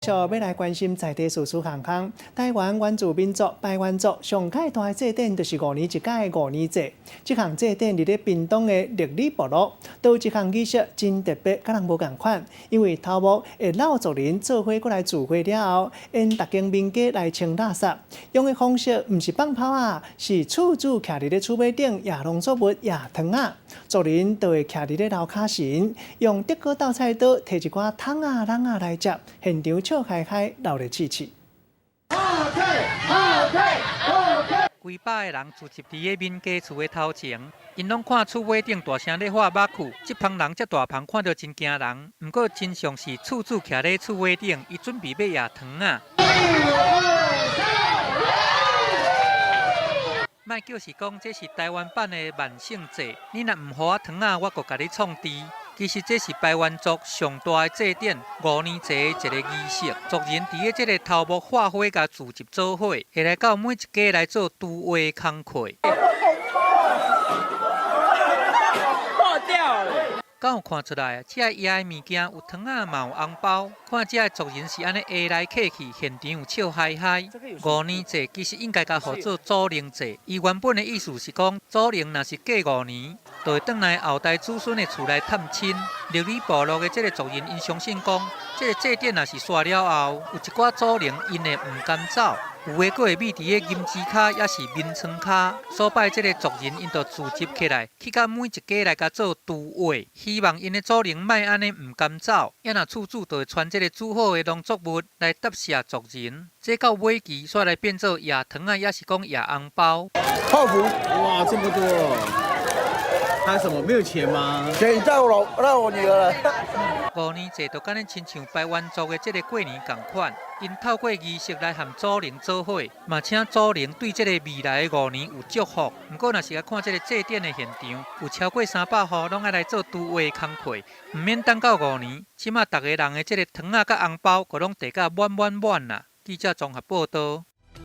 續欲來關心在地時事項項。台灣原住民族排灣族上蓋大的祭典就是五年一屆的五年祭。這項祭典佇咧屏東的六里部落，都有一項儀式真特別，佮人無仝款。因為頭目會摎族人做伙過來聚會了後，沿逐間民家來清垃圾，用的方式毋是放炮仔，是厝主徛佇咧厝尾頂掖農作物、掖糖仔，族人就會徛佇咧樓跤神，用竹篙鬥菜刀，提一寡桶仔、籠仔來接，現場笑開開，鬧熱刺刺。幾百个人聚集佇咧民家厝的頭前，𪜶攏看厝尾頂大聲咧喝肉脯。這幫人遮大棚看著真驚人，毋過真相是厝主徛咧厝尾頂，伊準備欲掖糖仔。莫叫是講這是台灣版的萬聖節，你若毋予我糖仔，我閣共你創治。其實這是排灣族上大的祭典五年祭的一個儀式，族人佇咧這个頭目化火共聚集做伙，會來到每一家來做除秽的工課。破掉了。敢有看出來？這个掖的物件有糖仔，嘛有紅包。看這个族人是按呢下來客去，現場有笑嗨嗨。五年祭其實應該共號做祖靈祭，伊原本的意思是講，祖靈若是過五年，就會轉來後代子孫的厝來探親。六里部落的這个族人，𪜶相信講，這个祭典若是煞了後，有一寡祖靈𪜶會毋甘走，有的閣會覕佇咧金枝跤，抑是眠床跤。所拜這个族人，𪜶就聚集起來，去到每一家來共做除秽，希望𪜶的祖靈莫按呢毋甘走。啊若厝主就會傳這个煮好的農作物來答謝族人。這到尾期，煞來變做掖糖仔，抑是講掖紅包。泡芙，哇，這麼多！還有什麼？沒有錢嗎？錢在我老，在我女兒了。五年祭就敢若親像排灣族的這个過年仝款，𪜶透過儀式來和祖靈做伙，嘛請祖靈對這个未來的五年有祝福。毋過，若是來看這个祭典的現場，有超過300戶攏愛來做除秽的工課，毋免等到五年，這馬逐个人的這个糖仔佮紅包，閣攏提甲滿滿滿啦。記者綜合報導。